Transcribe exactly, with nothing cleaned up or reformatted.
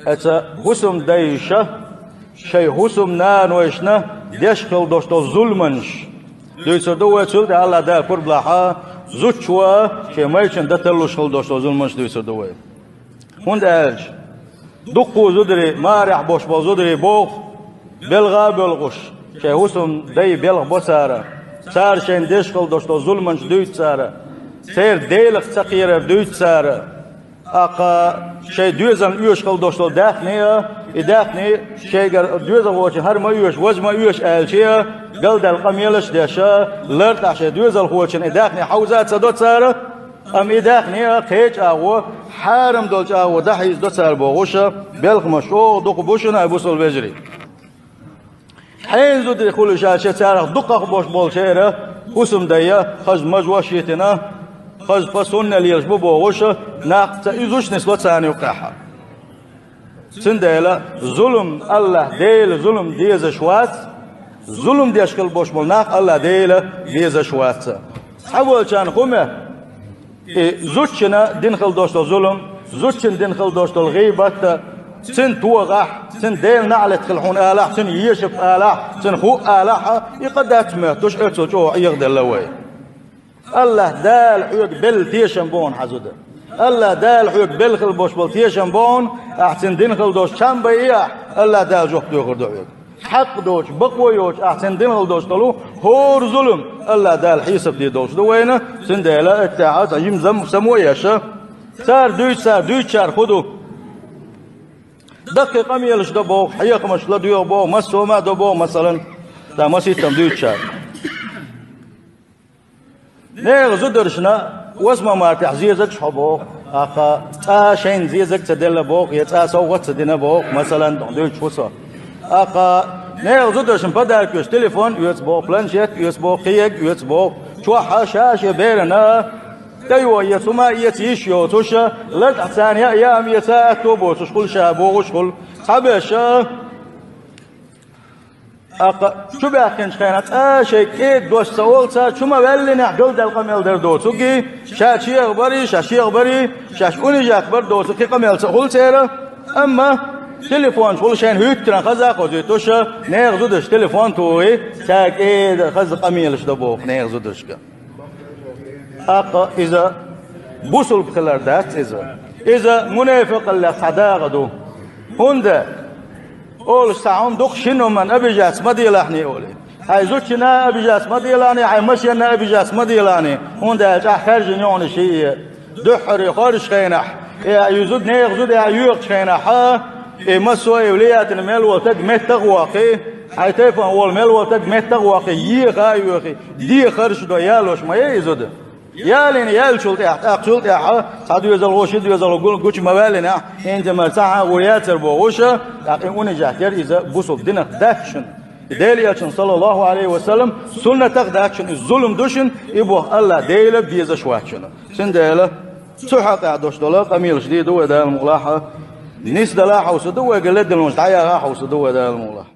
Эца хӀусамдайша шоай хӀусамнанойшна деш хила долаш дола зуламаш дуьйцур ду вай, цул тӀаьхьа АллахӀ Дала пурба лахь, зудчо шоай майрачун дан тарлуш хила долаш дола зуламаш дуьйцур ду вай. ХӀунда аьлча дуккха зударий, марехь болаш бола зударий боху, белха а боьлхуш, шоай хӀусамдай белхабо цара, цара шайна деш хила долаш дола зуламаш дуьйцу цара, церан Делах ца кхерар дуьйцу цара. ТӀаккха шайн доьзална оьшуш хила долаш дола даьхни а, и даьхни шайгара доьзалхочун хӀара ма оьшу, важа ма оьшу аьлча а, галдаьлла къамелаш а деш, лартӀехь шайн доьзалхочун и даьхни хьовза а ца до цара, амма и даьхни а кхечу агӀо, хьарам долчу агӀо дӀахьийзадо цара бохуш, белхамаш чӀогӀа дукха бу шуна, ай бусалба вежарий. Хьенан зударий хуьлуш аьлча, царах дукхах болуш болчеран хӀусамдай хаза мажош а йитина, хаза пасунна лелаш бу бохуш, нах ца изуш нисло царна юккъехь. Цундела зулам, АллахӀ Дела зулам дезаш вац, зулам деш хила болуш болу нах АллахӀ Дела безаш вац. Цхьаволчарна хӀума и зудчунна дина хила долуш долу зулам, зудчунна дина хила долуш долу гӀийбат, цуьнан тогӀахь, цуьнан Делан наӀалат хила хьуна алахь, цуьнан ешап алахь, цуьнан хӀуъ алахь, и къа дац моьттуш, оццул чӀогӀа Ӏехаделла вай. АллахӀ Дала хьоьга белла тешам бу хьуна, хьан зуда. АллахӀ Дала хьоьга белла хила болуш болу тешам бу хьуна, ахь цуьнан дина хила долуш чам байи ахь, АллахӀ Дала жоп доьхур ду хьоьга. Хьакъ доцуш, бакъо йоцуш ахь цуьнан дина хила долуш долу хӀора зулам АллахӀ Дала хьесап дийр долуш ду вайна, цундела аттаьхьа цхьа жима зам-, само а еш, цара дуьйцу, цара дуьйцучара хӀун ду? Даккхий къамелаш до боху, хьехамаш ладоьгӀу боху, массо а ма до боху, масалан, цхьа маситтам дуьйцучара. Нехан зударшна восьмое мартехь зезагаш хьо боху, тӀаккха цкъа шайна зезаг ца делла боху, я цкъа совгӀат ца дина боху, масалан, дуьйцуш ву со. ТӀаккха нехан зударшна подарок оьцу, телефон оьцу боху, планшет оьцу боху, кхин ерг оьцу боху, чохь а ша-шен берана тӀейо эца хӀума а эца йиш йоцуш, лартӀехь царна яа яа хӀума эца аьтто а боцуш хуьлу ша бохуш хуьлу. Цхьаберш а ТӀаккха чубаьхкинчу хенахь цкъа шайн кӀеда дош ца олу цара, чу ма ваьллинехь галдаьлла къамел дара доцург, ша чехабарий, ша шехабарий, шаьш унижать бар доцург, кхин къамел ца хуьлу церан. Амма телефонаш хуьлу шайна хӀуьттаран хаза а хозуьйтуш, нехан зударша телефон тухий, цара кӀеда хаза къамелаш до боху нехан зударшка. ТӀаккха иза бусулба хилар дац иза. Иза мунафикъаллех цхьа дакъа ду. ХӀунда олуш цхьа хӀума ду-кх, шина хӀуманна обижаться ма делахьний олий. Хьайн зудчунна обижаться ма делахьний, хьайн машенна обижаться ма делахьний. ХӀунда аьлча ахь хаьржина ю хьуна шиъ. Дуьххьара хоржучу хенахь, э, и зуда, нехан зуда э, йоьхучу хенахь, хьан, и массо а и влиятина мел волу стаг меттах а воккхий, хьайн тайпана волу мел волу стаг меттах а воккхий, еха а йоьхий, де харжа до ялош ма яй и зуда. Ялийна яьллачул тӀаьхьа, тӀаккха цул тӀаьхьа цхьа доьзалхо ши доьзалхо гу-, гучу ма ваьллинехь, хӀинца мара цхьа хьан гӀур яцар бохуш, тӀаккха и унижать яр иза бусулба динах дац шуна. И Делан Элчано, саллаллаху Ӏалайхи ва саллам, суннатах дац шуна, иза зулам ду шуна, и боху АллахӀ Дела безаш вац шуна. Цундела цу хьакъехь долуш долу къамелаш дийр ду вай Дала мукъалахь, нисдала а хьовсур ду вай, ган ледалонаш дӀаяха а хьовсур ду вай Дала мукъалахь.